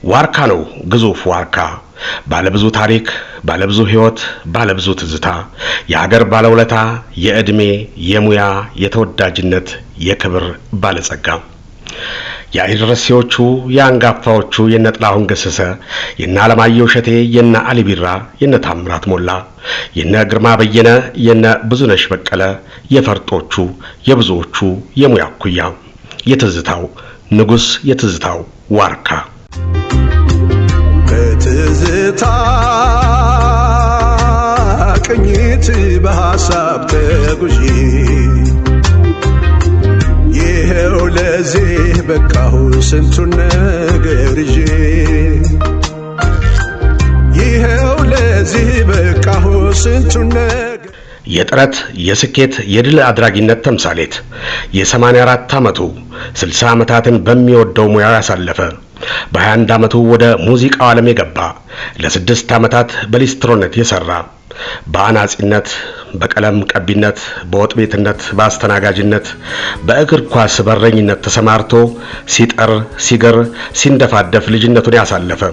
ዋርካ ነው፣ ግዙፍ ዋርካ፣ ባለብዙ ታሪክ፣ ባለብዙ ሕይወት፣ ባለብዙ ትዝታ፣ የሀገር ባለውለታ፣ የዕድሜ፣ የሙያ፣ የተወዳጅነት፣ የክብር ባለጸጋ፣ የአይረሴዎቹ፣ የአንጋፋዎቹ የነ ጥላሁን ገሰሰ፣ የነ አለማየሁ እሸቴ፣ የነ አሊ ቢራ፣ የነ ታምራት ሞላ፣ የነ ግርማ በየነ፣ የነ ብዙነሽ በቀለ፣ የፈርጦቹ፣ የብዙዎቹ የሙያ እኩያ፣ የትዝታው ንጉሥ፣ የትዝታው ዋርካ። በትዝታ ቅኝት በሐሳብ ተጉዤ ይኸው ለዚህ በቃሁ ስንቱን ነገር ይዤ፣ ይኸው ለዚህ በቃሁ ስንቱን ነገር። የጥረት፣ የስኬት፣ የድል አድራጊነት ተምሳሌት፣ የ84 ዓመቱ፣ 60 ዓመታትን በሚወደው ሙያው ያሳለፈ፣ በ21 ዓመቱ ወደ ሙዚቃው ዓለም የገባ፣ ለ6 ዓመታት በሊስትሮነት የሠራ፣ በአናጺነት፣ በቀለም ቀቢነት፣ በወጥ ቤትነት፣ በአስተናጋጅነት፣ በእግር ኳስ በረኝነት ተሰማርቶ ሲጠር፣ ሲግር፣ ሲንደፋደፍ ልጅነቱን ያሳለፈ፣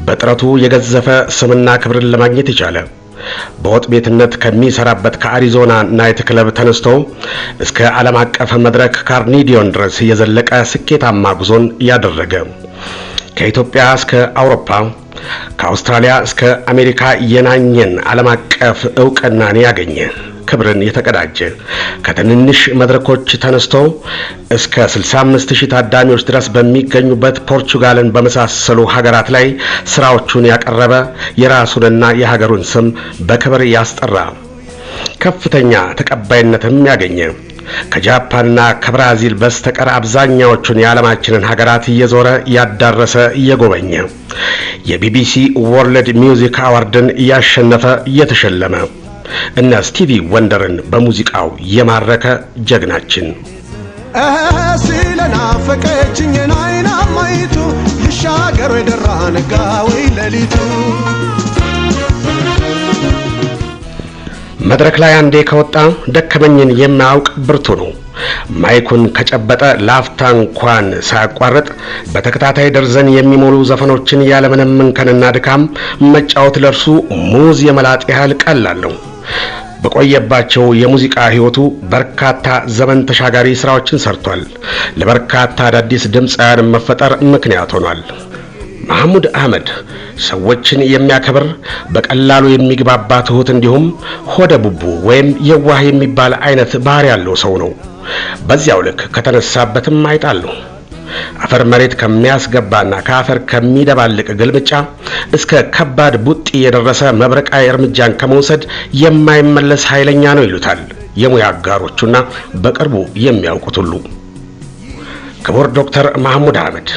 በጥረቱ የገዘፈ ስምና ክብርን ለማግኘት የቻለ፣ በወጥ ቤትነት ከሚሰራበት ከአሪዞና night club ተነስቶ እስከ ዓለም አቀፍ መድረክ ካርኒዲዮን ድረስ የዘለቀ ስኬታማ ጉዞን ያደረገ፣ ከኢትዮጵያ እስከ አውሮፓ፣ ከአውስትራሊያ እስከ አሜሪካ የናኘን ዓለም አቀፍ ዕውቅናን ያገኘ፣ ክብርን የተቀዳጀ፣ ከትንንሽ መድረኮች ተነስቶ እስከ 65 ሺህ ታዳሚዎች ድረስ በሚገኙበት ፖርቹጋልን በመሳሰሉ ሀገራት ላይ ስራዎቹን ያቀረበ፣ የራሱንና የሀገሩን ስም በክብር ያስጠራ፣ ከፍተኛ ተቀባይነትም ያገኘ፣ ከጃፓንና ከብራዚል በስተቀር አብዛኛዎቹን የዓለማችንን ሀገራት እየዞረ ያዳረሰ፣ እየጎበኘ፣ የቢቢሲ World Music Award ን እያሸነፈ እየተሸለመ፣ እነ ስቲቪ ወንደርን በሙዚቃው የማረከ ጀግናችን። ስለናፈቀችኝ አይናማይቱ ልሻገር ወይ ደራ ነጋ ወይ ሌሊቱ። መድረክ ላይ አንዴ ከወጣ ደከመኝን የማያውቅ ብርቱ ነው። ማይኩን ከጨበጠ ላፍታ እንኳን ሳያቋርጥ በተከታታይ ደርዘን የሚሞሉ ዘፈኖችን ያለምንም እንከንና ድካም መጫወት ለእርሱ ሙዝ የመላጥ ያህል ቀላል ነው። በቆየባቸው የሙዚቃ ሕይወቱ በርካታ ዘመን ተሻጋሪ ስራዎችን ሰርቷል። ለበርካታ አዳዲስ ድምፃውያን መፈጠር ምክንያት ሆኗል። መሐሙድ አህመድ ሰዎችን የሚያከብር፣ በቀላሉ የሚግባባ፣ ትሁት እንዲሁም ሆደ ቡቡ ወይም የዋህ የሚባል አይነት ባህሪ ያለው ሰው ነው። በዚያው ልክ ከተነሳበትም አይጣል ነው። አፈር መሬት ከሚያስገባና ከአፈር ከሚደባልቅ ግልምጫ እስከ ከባድ ቡጢ የደረሰ መብረቃዊ እርምጃን ከመውሰድ የማይመለስ ኃይለኛ ነው ይሉታል የሙያ አጋሮቹና በቅርቡ የሚያውቁት ሁሉ። ክቡር ዶክተር መሐሙድ አህመድ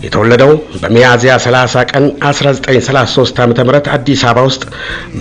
የተወለደው በሚያዝያ 30 ቀን 1933 ዓ.ም አዲስ አበባ ውስጥ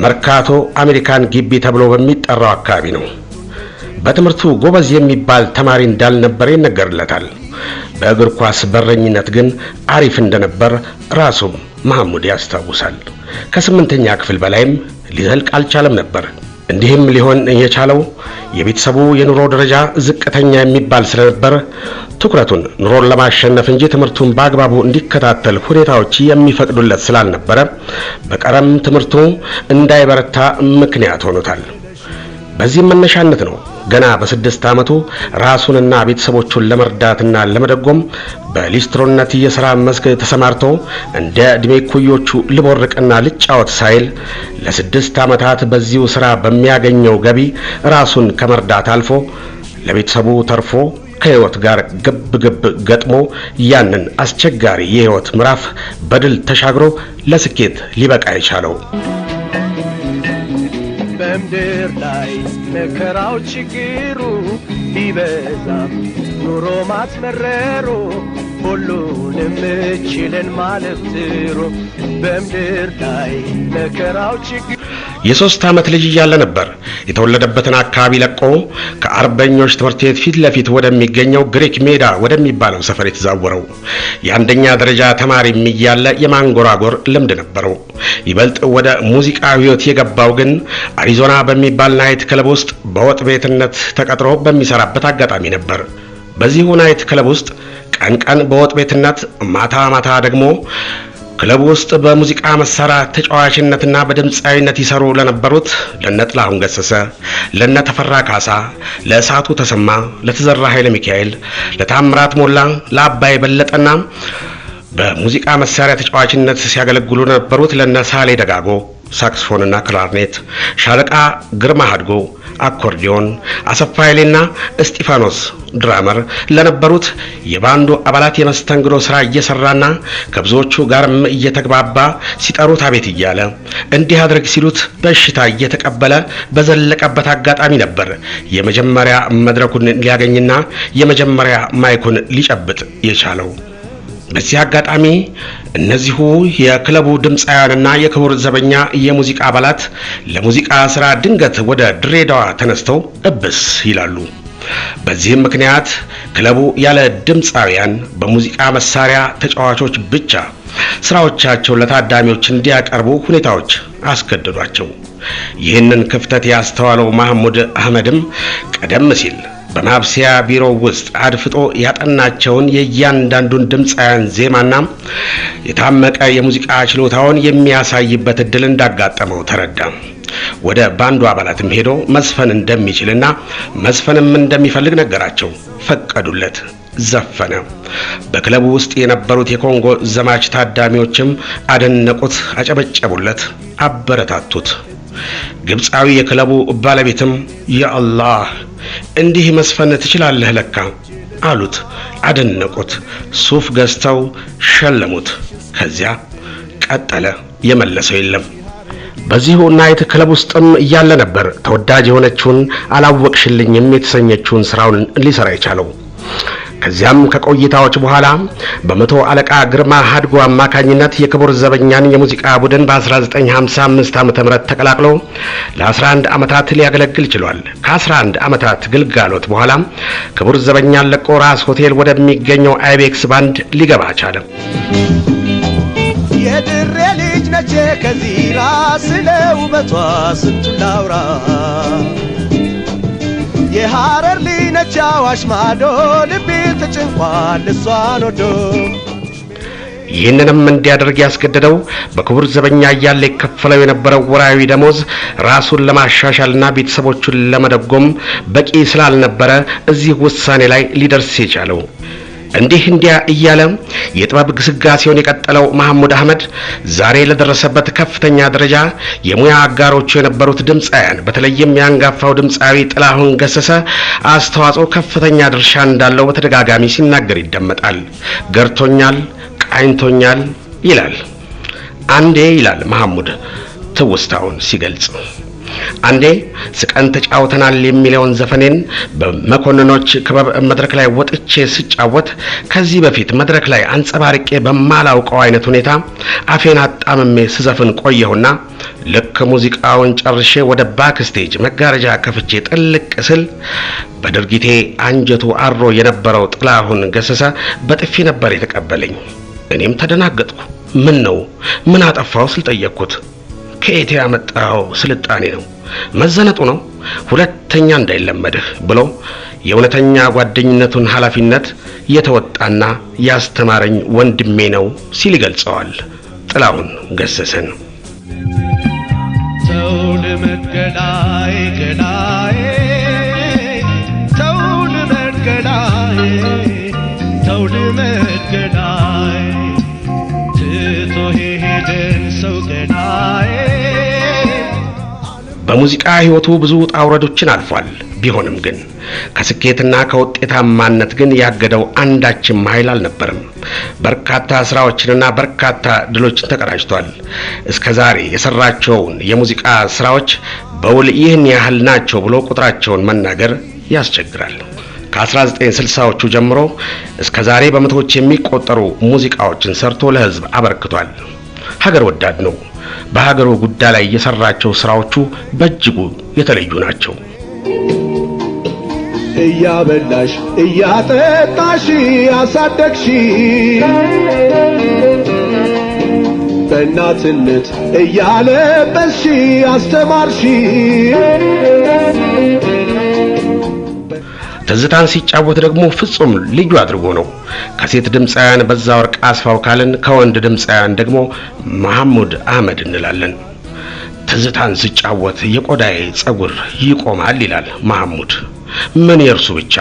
መርካቶ አሜሪካን ግቢ ተብሎ በሚጠራው አካባቢ ነው። በትምህርቱ ጎበዝ የሚባል ተማሪ እንዳልነበረ ይነገርለታል። በእግር ኳስ በረኝነት ግን አሪፍ እንደነበር ራሱም መሐሙድ ያስታውሳል። ከስምንተኛ ክፍል በላይም ሊዘልቅ አልቻለም ነበር። እንዲህም ሊሆን የቻለው የቤተሰቡ የኑሮ ደረጃ ዝቅተኛ የሚባል ስለነበር ትኩረቱን ኑሮን ለማሸነፍ እንጂ ትምህርቱን በአግባቡ እንዲከታተል ሁኔታዎች የሚፈቅዱለት ስላልነበረ በቀረም ትምህርቱ እንዳይበረታ ምክንያት ሆኖታል። በዚህም መነሻነት ነው ገና በ6 ዓመቱ ራሱንና ቤተሰቦቹን ለመርዳትና ለመደጎም በሊስትሮነት የሥራ መስክ ተሰማርቶ እንደ ዕድሜ ኩዮቹ ልቦርቅና ልጫወት ሳይል ለ6 ዓመታት በዚሁ ሥራ በሚያገኘው ገቢ ራሱን ከመርዳት አልፎ ለቤተሰቡ ተርፎ ከሕይወት ጋር ግብ ግብ ገጥሞ ያንን አስቸጋሪ የሕይወት ምዕራፍ በድል ተሻግሮ ለስኬት ሊበቃ የቻለው። በምድር ላይ መከራው ችግሩ ቢበዛም ኑሮ ማስመረሩ ሁሉንም ችለን ማለፍ ጥሩ፣ በምድር ላይ መከራው ችግሩ። የ3 ዓመት ልጅ እያለ ነበር የተወለደበትን አካባቢ ለቆ ከአርበኞች ትምህርት ቤት ፊት ለፊት ወደሚገኘው ግሪክ ሜዳ ወደሚባለው ሰፈር የተዛወረው። የአንደኛ ደረጃ ተማሪም እያለ የማንጎራጎር ልምድ ነበረው። ይበልጥ ወደ ሙዚቃ ሕይወት የገባው ግን አሪዞና በሚባል night club ውስጥ በወጥ ቤትነት ተቀጥሮ በሚሰራበት አጋጣሚ ነበር። በዚሁ night club ውስጥ ቀን ቀን በወጥ ቤትነት፣ ማታ ማታ ደግሞ ክለቡ ውስጥ በሙዚቃ መሳሪያ ተጫዋችነትና በድምፃዊነት ይሰሩ ለነበሩት ለነ ጥላሁን ገሰሰ፣ ለነ ተፈራ ካሳ፣ ለእሳቱ ተሰማ፣ ለተዘራ ኃይለ ሚካኤል፣ ለታምራት ሞላ፣ ለአባይ በለጠና በሙዚቃ መሳሪያ ተጫዋችነት ሲያገለግሉ ለነበሩት ለነ ሳሌ ደጋጎ ሳክስፎንና ክላርኔት፣ ሻለቃ ግርማ ሀድጎ አኮርዲዮን፣ አሰፋ ኃይሌና እስጢፋኖስ drummer ለነበሩት የባንዱ አባላት የመስተንግዶ ሥራ እየሰራና ከብዙዎቹ ጋርም እየተግባባ ሲጠሩት አቤት እያለ እንዲህ አድርግ ሲሉት በእሽታ እየተቀበለ በዘለቀበት አጋጣሚ ነበር የመጀመሪያ መድረኩን ሊያገኝና የመጀመሪያ ማይኩን ሊጨብጥ የቻለው። በዚህ አጋጣሚ እነዚሁ የክለቡ ድምፃውያንና የክቡር ዘበኛ የሙዚቃ አባላት ለሙዚቃ ስራ ድንገት ወደ ድሬዳዋ ተነስተው እብስ ይላሉ። በዚህም ምክንያት ክለቡ ያለ ድምፃውያን በሙዚቃ መሳሪያ ተጫዋቾች ብቻ ስራዎቻቸውን ለታዳሚዎች እንዲያቀርቡ ሁኔታዎች አስገደዷቸው። ይህንን ክፍተት ያስተዋለው ማህሙድ አህመድም ቀደም ሲል በማብሰያ ቢሮ ውስጥ አድፍጦ ያጠናቸውን የእያንዳንዱን ድምፃውያን ዜማና የታመቀ የሙዚቃ ችሎታውን የሚያሳይበት እድል እንዳጋጠመው ተረዳ። ወደ ባንዱ አባላትም ሄዶ መዝፈን እንደሚችልና መዝፈንም እንደሚፈልግ ነገራቸው። ፈቀዱለት። ዘፈነ። በክለቡ ውስጥ የነበሩት የኮንጎ ዘማች ታዳሚዎችም አደነቁት፣ አጨበጨቡለት፣ አበረታቱት። ግብፃዊ የክለቡ ባለቤትም ያአላህ እንዲህ መስፈን ትችላለህ ለካ አሉት፣ አደነቁት። ሱፍ ገዝተው ሸለሙት። ከዚያ ቀጠለ፣ የመለሰው የለም። በዚሁ night club ውስጥም እያለ ነበር ተወዳጅ የሆነችውን አላወቅሽልኝም የተሰኘችውን ስራውን ሊሰራ የቻለው። ከዚያም ከቆይታዎች በኋላ በመቶ አለቃ ግርማ ሀድጎ አማካኝነት የክቡር ዘበኛን የሙዚቃ ቡድን በ1955 ዓ.ም ተቀላቅሎ ለ11 ዓመታት ሊያገለግል ችሏል። ከ11 ዓመታት ግልጋሎት በኋላ ክቡር ዘበኛን ለቆ ራስ ሆቴል ወደሚገኘው አይቤክስ ባንድ ሊገባ ቻለ። የድሬ ልጅ ነቼ ከዚራ ስለ ውበቷ ስንቱን ላውራ የሐረር ልጅ ነች አዋሽ ማዶ ልቤ ተጨንቋል እሷን ወዶ። ይህንንም እንዲያደርግ ያስገደደው በክቡር ዘበኛ እያለ ይከፈለው የነበረው ወርሃዊ ደሞዝ ራሱን ለማሻሻልና ቤተሰቦቹን ለመደጎም በቂ ስላልነበረ እዚህ ውሳኔ ላይ ሊደርስ የቻለው። እንዲህ እንዲያ እያለ የጥበብ ግስጋሴውን የቀጠለው መሐሙድ አህመድ ዛሬ ለደረሰበት ከፍተኛ ደረጃ የሙያ አጋሮቹ የነበሩት ድምፃውያን በተለይም የአንጋፋው ድምፃዊ ጥላሁን ገሰሰ አስተዋጽኦ ከፍተኛ ድርሻ እንዳለው በተደጋጋሚ ሲናገር ይደመጣል። ገርቶኛል፣ ቃኝቶኛል ይላል። አንዴ ይላል መሐሙድ ትውስታውን ሲገልጽ፣ አንዴ ስቀን ተጫውተናል የሚለውን ዘፈኔን በመኮንኖች ክበብ መድረክ ላይ ወጥቼ ስጫወት ከዚህ በፊት መድረክ ላይ አንጸባርቄ በማላውቀው አይነት ሁኔታ አፌን አጣምሜ ስዘፍን ቆየሁና ልክ ሙዚቃውን ጨርሼ ወደ backstage መጋረጃ ከፍቼ ጥልቅ ስል በድርጊቴ አንጀቱ አሮ የነበረው ጥላሁን ገሰሰ በጥፊ ነበር የተቀበለኝ። እኔም ተደናገጥኩ። ምን ነው ምን አጠፋው ስል ጠየቅኩት። ከየት ያመጣው ስልጣኔ ነው? መዘነጡ ነው? ሁለተኛ እንዳይለመድህ ብሎ የእውነተኛ ጓደኝነቱን ኃላፊነት የተወጣና ያስተማረኝ ወንድሜ ነው ሲል ይገልጸዋል ጥላሁን ገሰሰን። ተው ልመድ ገላዬ ገላዬ ተው ልመድ ገላዬ ተው ልመድ ገላዬ ትቶ ሄደን ሰው ገላዬ። በሙዚቃ ሕይወቱ ብዙ ውጣ ውረዶችን አልፏል። ቢሆንም ግን ከስኬትና ከውጤታማነት ግን ያገደው አንዳችም ኃይል አልነበረም። በርካታ ስራዎችንና በርካታ ድሎችን ተቀዳጅቷል። እስከ ዛሬ የሰራቸውን የሙዚቃ ስራዎች በውል ይህን ያህል ናቸው ብሎ ቁጥራቸውን መናገር ያስቸግራል። ከ1960ዎቹ ጀምሮ እስከ ዛሬ በመቶዎች የሚቆጠሩ ሙዚቃዎችን ሰርቶ ለሕዝብ አበርክቷል። ሀገር ወዳድ ነው። በሀገሩ ጉዳይ ላይ የሰራቸው ስራዎቹ በእጅጉ የተለዩ ናቸው። እያበላሽ እያጠጣሽ አሳደግሽ በእናትነት እያለበስሽ አስተማርሽ። ትዝታን ሲጫወት ደግሞ ፍጹም ልዩ አድርጎ ነው። ከሴት ድምፃውያን በዛወርቅ አስፋው ካልን ከወንድ ድምፃውያን ደግሞ መሐሙድ አህመድ እንላለን። ትዝታን ስጫወት የቆዳዬ ጸጉር ይቆማል ይላል መሐሙድ። ምን የእርሱ ብቻ?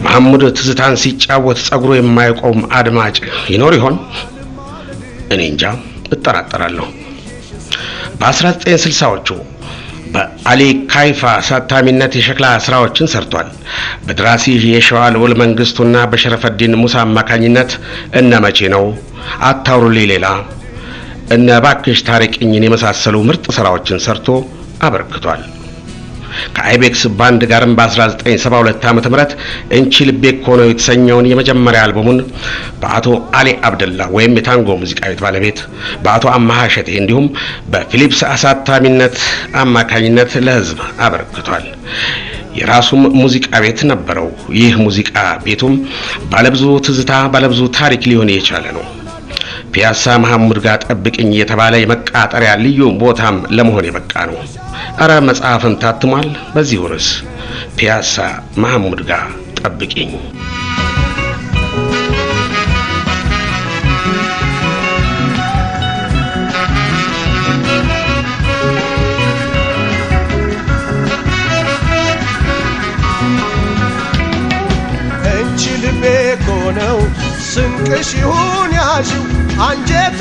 መሐሙድ ትዝታን ሲጫወት ጸጉሩ የማይቆም አድማጭ ይኖር ይሆን? እኔ እንጃ፣ እጠራጠራለሁ። በ1960ዎቹ በአሊ ካይፋ አሳታሚነት የሸክላ ስራዎችን ሰርቷል። በደራሲ የሸዋ ልዑል መንግስቱና በሸረፈዲን ሙሳ አማካኝነት እነ መቼ ነው፣ አታውሩልኝ ሌላ፣ እነ ባክሽ ታረቂኝን የመሳሰሉ ምርጥ ስራዎችን ሰርቶ አበርክቷል። ከአይቤክስ ባንድ ጋርም በ1972 ዓ.ም እንቺ ልቤ እኮ ነው የተሰኘውን የመጀመሪያ አልበሙን በአቶ አሊ አብደላ ወይም የታንጎ ሙዚቃ ቤት ባለቤት በአቶ አማሃ ሸቴ እንዲሁም በፊሊፕስ አሳታሚነት አማካኝነት ለሕዝብ አበርክቷል። የራሱም ሙዚቃ ቤት ነበረው። ይህ ሙዚቃ ቤቱም ባለብዙ ትዝታ ባለብዙ ታሪክ ሊሆን የቻለ ነው። ፒያሳ መሐሙድ ጋር ጠብቅኝ የተባለ የመቃጠሪያ ልዩ ቦታም ለመሆን የበቃ ነው። እረ መጽሐፍም ታትሟል በዚሁ ርዕስ ፒያሳ መሐሙድ ጋር ጠብቅኝ። እንቺ ልቤ እኮ ነው ስንቅሽ ይሁን ያዥው አንጀት።